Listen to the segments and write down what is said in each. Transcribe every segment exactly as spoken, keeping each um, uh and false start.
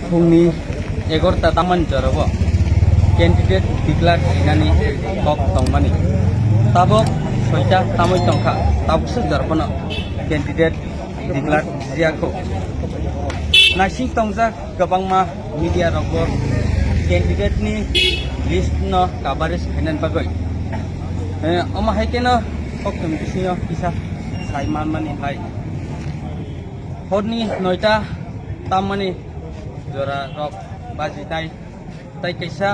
Phungni egarota tamani jorao candidate declare khainani kok tongmani. Tabok soita tamwi tongkha, tabukse jorao phano candidate declare khaijakha. Naising tongjak kwbangma media rokbo candidate ni list no coverage khainani bagwi. Eh, omo hai kheno koktwmni bisingo kisa sai manmani hai. Horni noita tammani jora rok baji tai, tai kaisa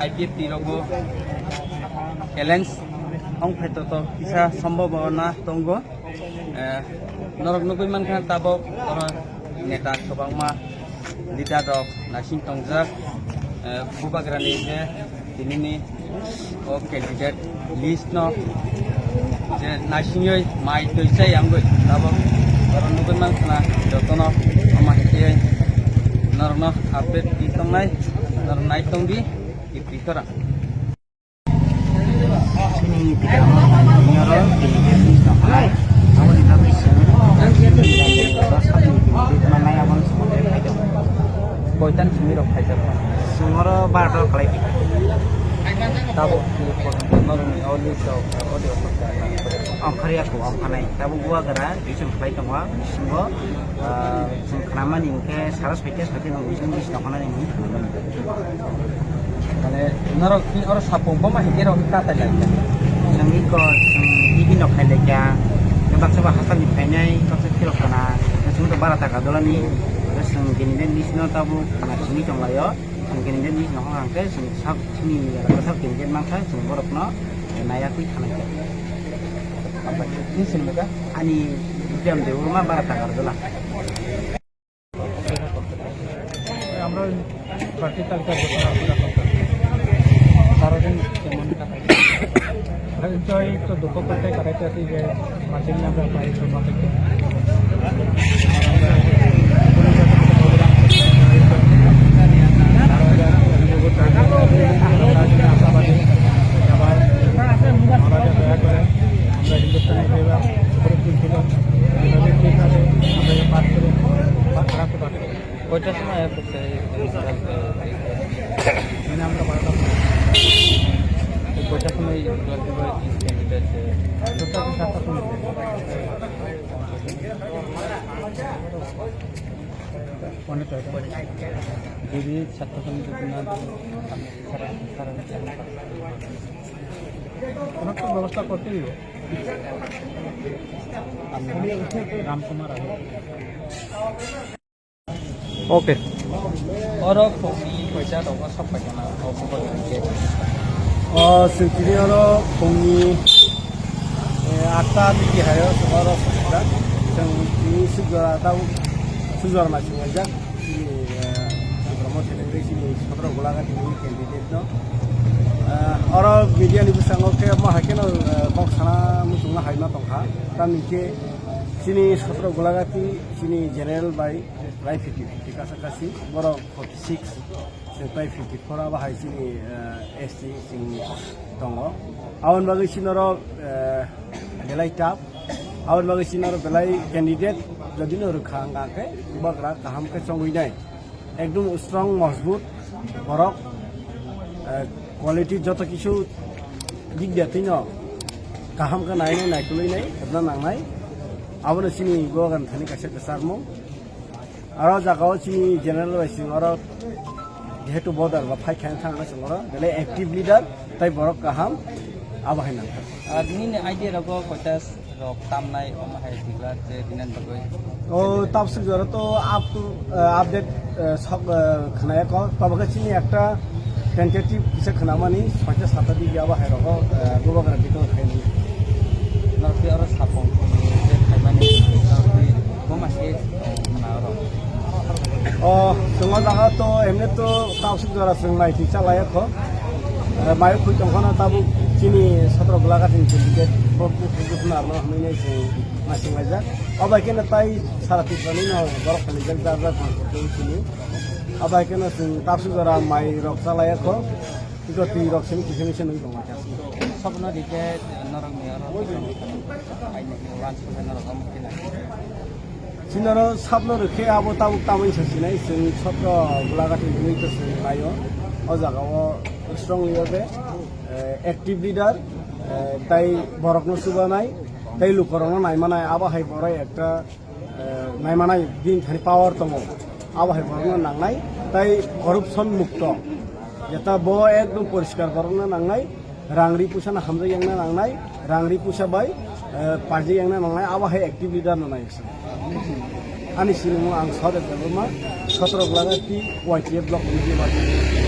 I P F T rokbo challenge wng phai toto kisa sombhabona tongo. Eh, norok nugwi mankha tabok oro neta kwbangma leader rok naising tongjak, eh, bubagrani je tinini o candidate list no je naisingwi mai twi chai yangwi tabok oro nugwi mankha jotono omo hai khe norokno update twi tongnai norok nai tongdi kipri khorang. Chini Tipra Motha ni oro candidate list no khlai. Aboni bagwi chwng chini rajyo dos sabni candidate manai aboni somote khaijak. Koitan simi rok khaijak? Chwng oro barota rok khlai phi. Tabuk norokni o list rok audio. Ongkhorya ko ongkhanai. Tabuk bubagra duijon khlai tongo. Bisingo, ah, chwng khnamani hinkhe sara soite soite no ujung list no khanani hinwi khnamani. Mane, norok ni oro sapung boma hai khe rok katai lai kha. Chwng iko, chwng bibino khai lai kha. Baksa ba hasani phainai, baksa phirok kana. Chwng to bara taka dolani. Chwng candidate list no tabuk na simi tong laio. Chwng candidate list no hang khe chwng sab chini sab candidate mang kha chwng borok no naya kwi thanai kha. Ni simi ka? Ani jam de urma bara taka dola. আমরা প্রার্থী তালিকা ঘোষণা করা দরকার। সারাদিন তেমন কাটাই। আর এই তো দুঃখ করতে কাটাইতে আছি যে মাঝে আমরা প্রায় জমা থেকে আবার মহারাজা দয়া করে আমরা হিন্দুস্তানি সেবা করে তুলছিল। আমরা পাঠ করে রাখতে পারি। কয়টার সময় অ্যাপ করতে এই result, এই মানে আমরা বারোটা সময়। এই কয়টার সময় result দিবে, এই candidate, এ, সাতটার সময় দিবে। পৌনে ছয়টা। যদি সাতটার সময় যদি না দিই, সাড়ে, সাড়ে, সাড়ে, কোনো একটা ব্যবস্থা করতে দিব। আমি রামকুমার Ali. Okay. Oro phungni koita rogo sok paikha na, o bubagrani cake. O, chwng tini oro phungni, eh, atta digi haio chwng oro sok paikha. Chwng tini suk jora tau suk jora ma chwng waijak. Chini, eh, Tripura Motha ni chini sotro Golaghat ni candidate no. Eh, oro media ni bwskango khe mo hai kheno, eh, kok sana muchungma hai ma tongkha. Tamni khe chini sotro Golaghat ni chini general bai Prai fifty fifty kasa kasi, borok forty six, chwng tai fifty four abo hai chini, eh, S T chwng tongo. Aboni bagwi chini oro, eh, belai tough. Aboni bagwi chini oro belai candidate jodi no rwkha wngkha khe bubagra kaham khe chongwi nai. Ekdom strong, mojbut borok, eh, quality joto kisu dik dia twi no kaham khe nai nai, naikolwi nai, hepna nangnai. Abono chini bubagrani thani kaisa kwcharmung. Aro jagao chini general bai chwng oro jehetu border ba fight khaina thangna chwng oro belai active leader tei borok kaham abo hai nangkha. Ah, nini idea rogo koita rok tamnai omo hai declare je dinani bagwi? O tabswk jora to up to, eh, update, eh, sok, eh, khnaya kok tobo khe chini ekta tentative kisa khnamani soita sata digi abo hai rogo, eh, bubagra declare khaini. Norok tei oro sapung je khaimani norok tei boma se O, chwng o jaga to, emni to, tabswk jora chwng nai thik cha lai kho. Eh, mayok khoi tong khana tabuk chini sotro Golaghat ni candidate, bo, bo, bo, bo, arno hwnwi nai chwng naising laijak. O bai kheno tai sara Tripura ni no borok khailaijak, jar jar khon khon chini. O bai kheno chwng tabswk jora mai rok cha lai kho. Tito twi rok sini kisa misa nung tong lai kha. Sabno di khe norok ni oro ai ni wan sung norok omo khe nai. Sinaro sabno rwkhe abo tabuk tamani sasinai, chwng sotro Gulagati wngwi to chwng naio. O jagao strongly obe, eh, active leader, eh, tai borokno chubanai, tai lukorokno naimanai, abo hai borok ekta, eh, naimanai bini thani power tongo. Abo hai borokno nangnai, tai corruption mukto. Jeta bo ekdom poriskar borokno nangnai, rang ri puisa no hamjak yangna nangnai, rang ri puisa bai, eh, paijak yangna nangnai, abo hai active leader no nai se. Ani sinimo ang Sodek Debbarma, sotro Gulagati Y T F block committee ni.